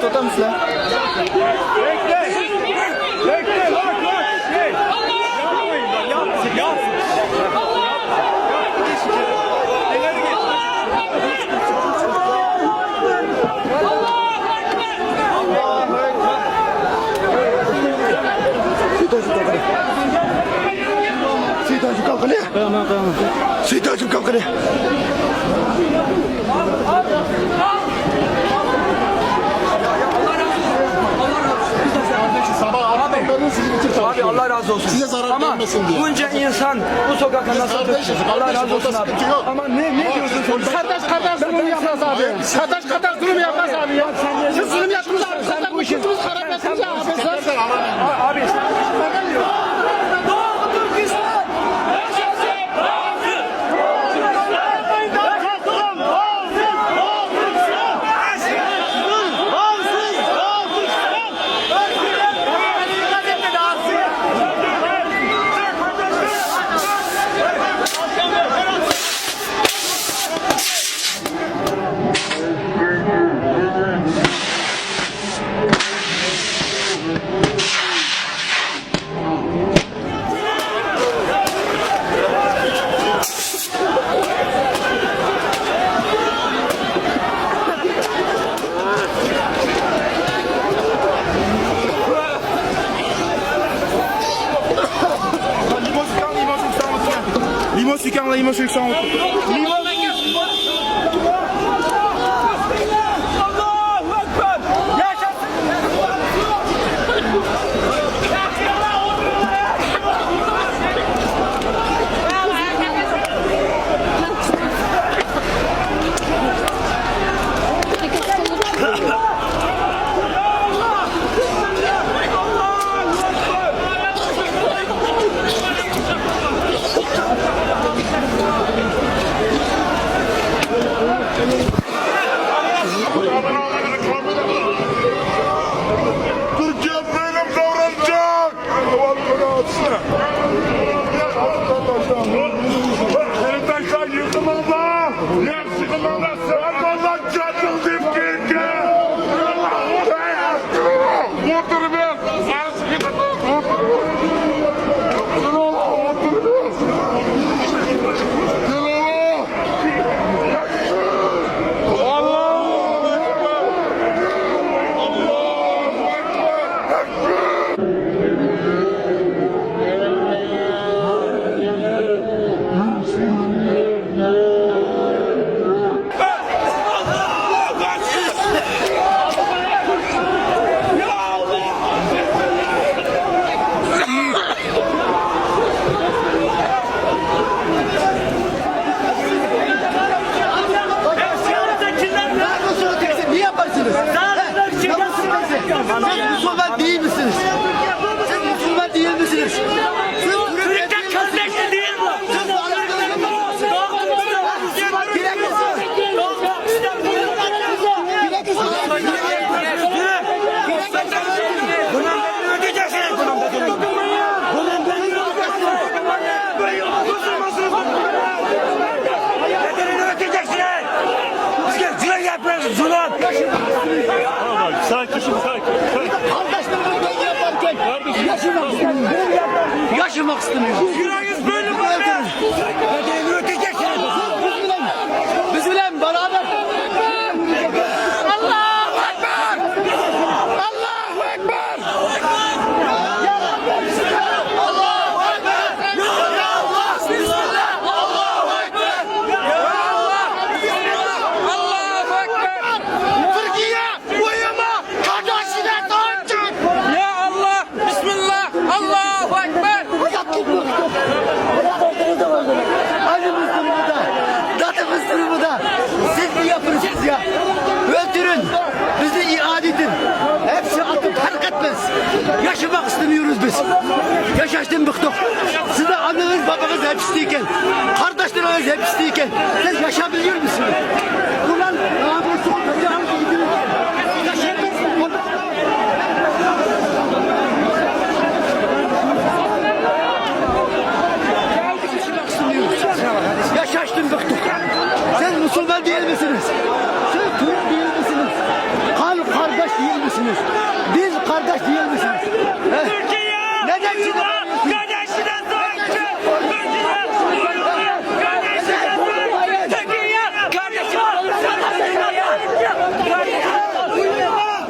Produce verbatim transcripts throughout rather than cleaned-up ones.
Tutar mısın? Bekle. Bekle. Bak, bak. Şey. Yapmayın. Yap. Yap. İleri git. Allahu Ekber. Allahu Ekber. Seyit Hacı, kalk hele. Seyit Hacı, kalk hele. Sabah alttan beri sizi bitirdim. Abi, Allah razı olsun. Size zarar gelmesin diye. Ama bunca insan bu sokakta nasıl dökülür? Allah razı olsun abi. Ama ne, ne diyorsun sen? Kardeş kardeş zulüm yapmaz abi. Kardeş kardeş zulüm yapmaz abi ya. Siz zulüm yaptınız abi. Sen bu işin... Abi, Limon sükan, limon sükan. Limon sükan, limon sükan. Limon. Allahu Ekber! Yaşasın! Türkiye böyle mi davranacak? Seni taşlar yıkılırlar. Yer yıkılırlar. Sen Allah canım deyip gelirken. Otur be. Niye yaparsınız? Siz Müslüman değil misiniz? Siz Müslüman değil misiniz? Siz Türkler kardeşi değil mi? Siz Sakin, sakin, sakin. Kardeşlerimiz böyle yaparken yaşamak istemiyoruz. Yaşamak istemiyoruz. Yüreğiniz böyle mi? Bedelini ödeyeceksiniz. Biz bilen, biz bilen beraber. Allahu Ekber! Allahu Ekber! Allahu Ekber! Ya Rabbi, Bismillah! Allahu Ekber! Ya Allah! Bismillah! Allahu Ekber! Ya Allah! Bismillah! Allahu Ekber! Türkiye uyuma! Kardeşine sahip çık! Ya Allah! Bismillah! Allahu Ekber! Acımız durumunda, dadımız durumunda. Siz ne yapıyorsunuz ya? Öldürün, bizi iade edin. Hepsi atıp fark etmez. Yaşamak istemiyoruz biz. Yaşaştan bıktık. Sizin ananız babanız hapisteyken, kardeşleriniz hapisteyken siz yaşayabiliyor musunuz? Ulan namusu olmayan yaşayabilir. Yaşaştan bıktık. Siz Müslüman değil misiniz? Siz Türk değil misiniz? Kan kardeş değil Kardeş değil misiniz? He? Türkiye! Neden çıkıyorsunuz? Kardeşine sahip çık! Türkiye! Kardeşine sahip çık! Türkiye! Kardeşine sahip çık!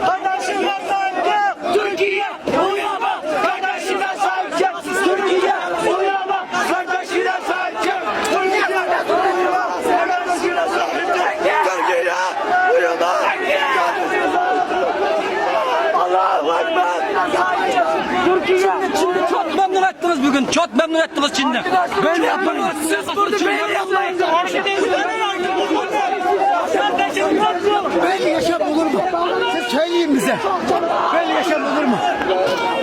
Kardeşine sahip çık! Türkiye! Uyuma! Kardeşine sahip çık! Türkiye! Uyuma! Kardeşine sahip çık! Türkiye! Uyuma! Kardeşine sahip çık! Türkiye! Uyuma! Allahu Ekber! Türkiye! Çok memnun ettiniz bugün. Çok memnun ettiniz Çin'de. Böyle yapmayın. Siz burada böyle yapmayın. Böyle yaşam olur mu? Siz söyleyin bize. Böyle yaşam olur mu?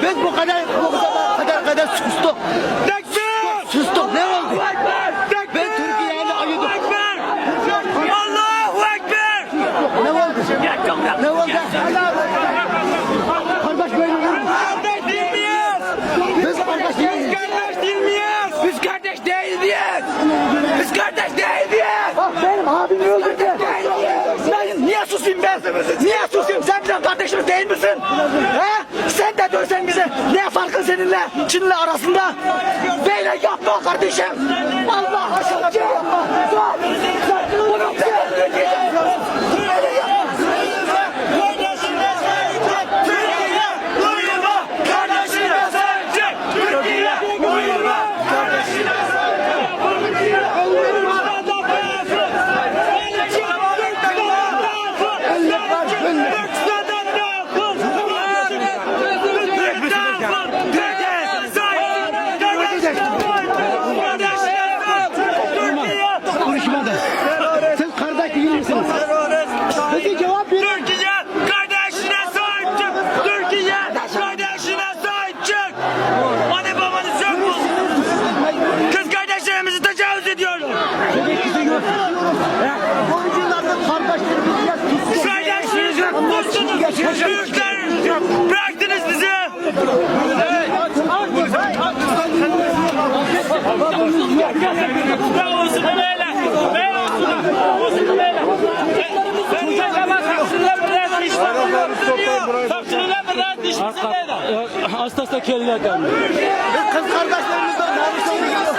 Biz bu kadar, bu kadar, kadar, kadar sustuk. Sustuk. Ne oldu? Ben Türkiye'yi ayırdım. Allahu Ekber! Ne oldu? Ne oldu? Kardeş böyle olur mu? Kardeş değil miyiz? Biz kardeş değil miyiz? Biz kardeş değil miyiz? Biz kardeş değil miyiz? Bak benim abimi öldürdü. Ben niye susayım ben? Niye susayım? Sen bizim kardeşimiz değil misin? He? Sen de dönsen bize. Ne farkın seninle Çinli arasında? Böyle yapma kardeşim. Allah aşkına bir yapma. Dur. Bunu böyle yapma. Türkiye, uyuma. Kardeşine sahip çık. Türkiye, uyuma. Kardeşine sahip çık. Türkiye, uyuma. Konuşmadı. Siz kardeş değil misiniz? Peki cevap verin. Türkiye kardeşine sahip çık. Türkiye kardeşine sahip çık. Anne babanız yok mu? Kız kardeşlerimizi tecavüz ediyorlar. Oyuncularda kardeşlerimiz ya tutsun. Kardeşlerimizi tuttunuz. Büyükler bıraktınız bizi. Hasta hasta keldi. Biz kız kardeşlerimizden namus alıyoruz.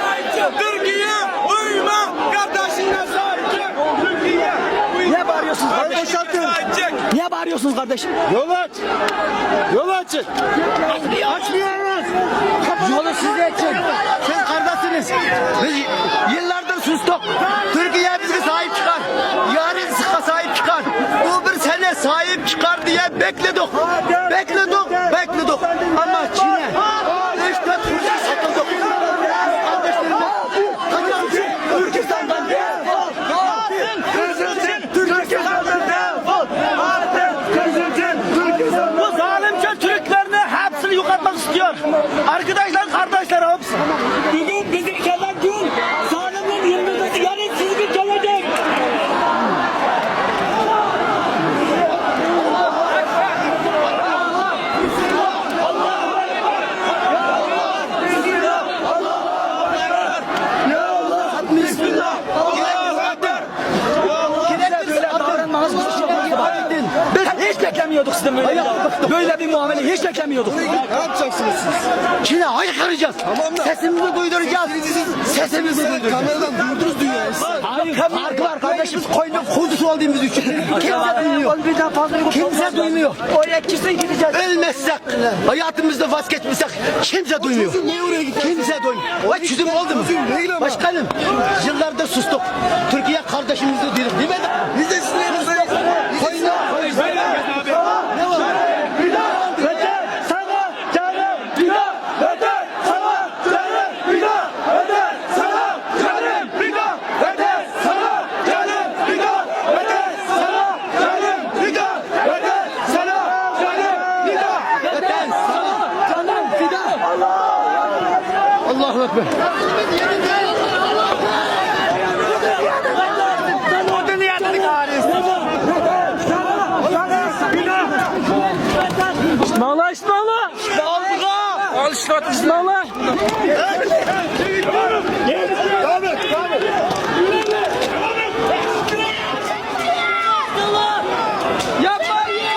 Türkiye, uyma, kardeşine sahip çık. Türkiye, uyma. Niye bağırıyorsunuz kardeşim? Boşaltın. Niye bağırıyorsunuz kardeşim? Yol aç. Yol açın. Açmıyoruz. Yolu siz açın. Siz kardeşsiniz. Biz yıllardır sustuk. Türkiye bize sahip çıkar. Yarın sıkı sahip çıkar. Bu bir sene sahip çıkar diye bekledik. Bekledik, bekledik. Ama Çin'e üç dört kuruşa satıldık. Kardeşlerimiz, Türkistan'dan defol. Türkistan'dan defol. Artık Türkistan'dan defol. Bu zalimce Türklerini hepsini yok etmek istiyor. Arkadaşlar, kardeşler, hepsi. Bugün bizim gelen gün, zalimlerin yıldızı, yani siz bir gelecek. Biz hiç beklemiyorduk sizden böyle bir, böyle bir muamele, hiç beklemiyorduk. Ne yapacaksınız siz? Çin'e haykıracağız. Tamam da. Sesimizi duyduracağız. Sesimizi duyduracağız. Kameradan duyurdunuz dünyayı. Abi, farkı var kardeşim. Koyunun kuzusu olduğumuz için. Kimse duymuyor. Kimse duymuyor. Oraya kesin gideceğiz. Ölmezsek, hayatımızda vazgeçmesek kimse duymuyor. Kimse duymuyor. O çözüm oldu mu? Başkanım, yıllardır sustuk. Türkiye kardeşimizi dedik, demedik. Biz de sizinle yanınızdayız. Koyunlar, koyunlar. Ne oldu? Sana canım, bir daha öder. Sana canım, bir daha öder. Sana canım, bir daha öder. Sana canım, bir daha öder. Sana canım, bir daha öder. Sana canım, bir daha öder. Sana canım, bir daha. Allahu Ekber. Mala, mala. Alıştırma. Yapmayın!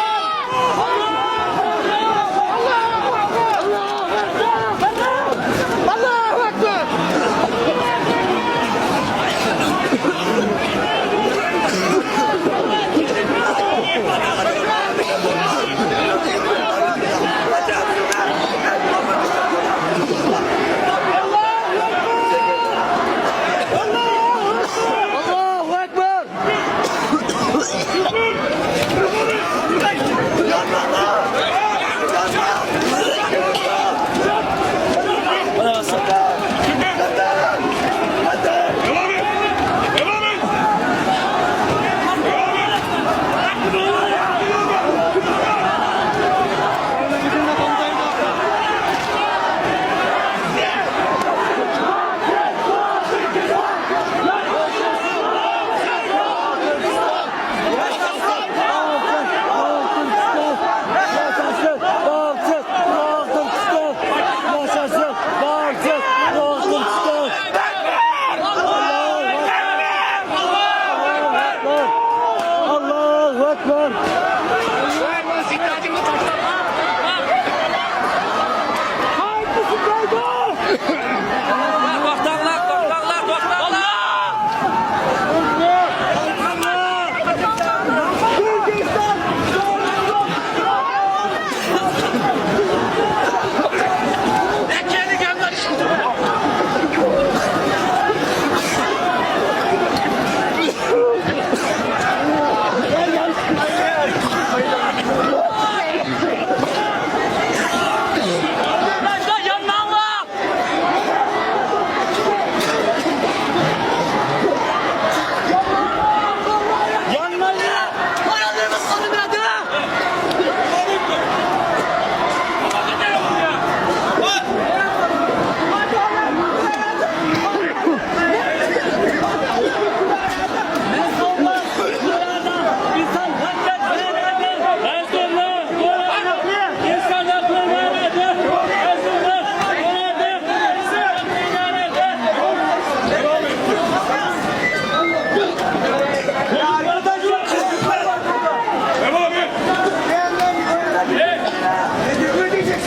Allahu Ekber. Toxtanglar, toxtanglar, toxtanglar!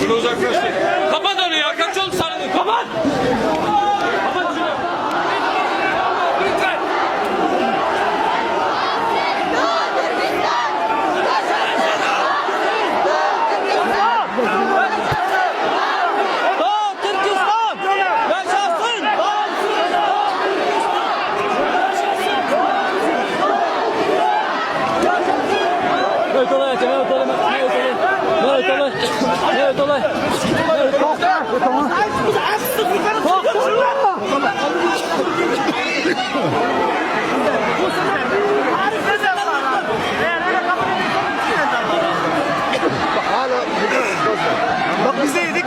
Bunu uzaklaştır. Kapat onu ya, kaç oldu sana? Kapat! Kapat şunu! Lütfen! Türkistan! Yaşasın! Mehmet olay, Mehmet olay, Mehmet olay, Mehmet olay, Mehmet olay. Toxta! Toxta! Bak, biz de yedik.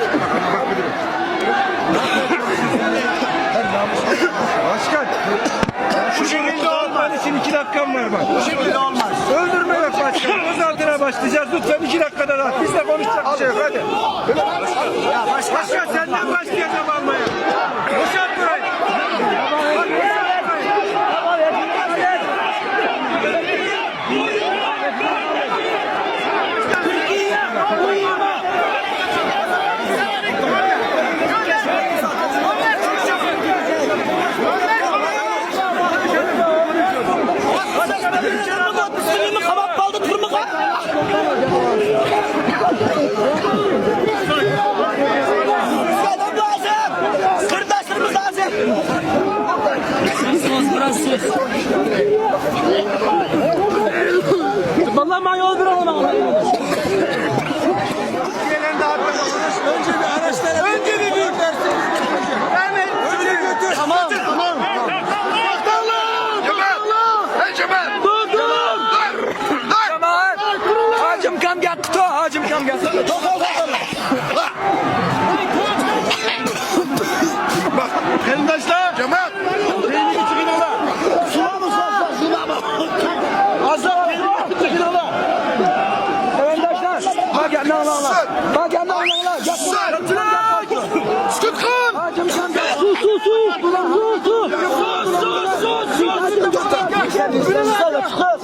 Başkan, şu şekilde olmaz. Için iki dakikam var bak. Bu şekilde olmaz. Öldürme yok başkan. Kırmızı altına başlayacağız. Lütfen iki dakikada da. Biz de konuşacak bir şey yok. Hadi. Ya başkan, senden başlayacağım almaya. Boşalt burayı. Qırdaşlarımız lazım. Vallahi bana yol bir olmadı. Önce bir araçlara, önce bir götürsün. Hemen önce götür. Tamam, tamam. Dur, dur. Dur. Dur. Hacım kam gel, kutu, hacım kam gel. Bak, qardaşlar. Cemaat. Çıkın ola. Sulamı, sulamı, sulamı. Azam, çıkın ola. Arkadaşlar, bak ya, ne ola, ola. Bak ya, ne ola, ola. Gel, gel, gel. Tutun. Hacım, sen de. Su, su, su. Su, su. Su, su, su, su. Hacım, sen de. Çıkın.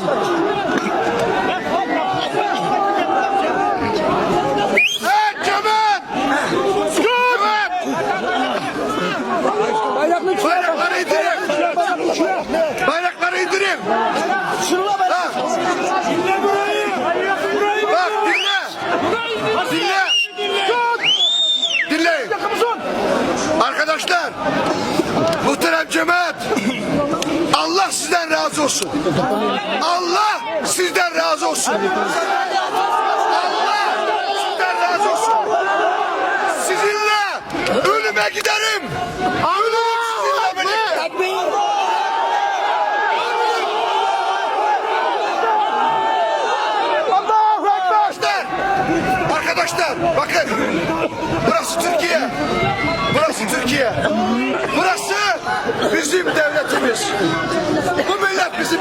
Hey, Cemaat! Bayrakları indirin! Bayrakları indirin! Ha! Bak, dinle! Dinle! Dinleyin! Arkadaşlar, muhterem cemaat, Allah sizden razı olsun. Allah sizden razı olsun. Allah sizden razı olsun. Sizinle ölüme giderim. Ölürüm sizinle birlikte. Arkadaşlar, arkadaşlar, bakın. Burası Türkiye. Burası Türkiye. Burası bizim devletimiz. Bu millet bizim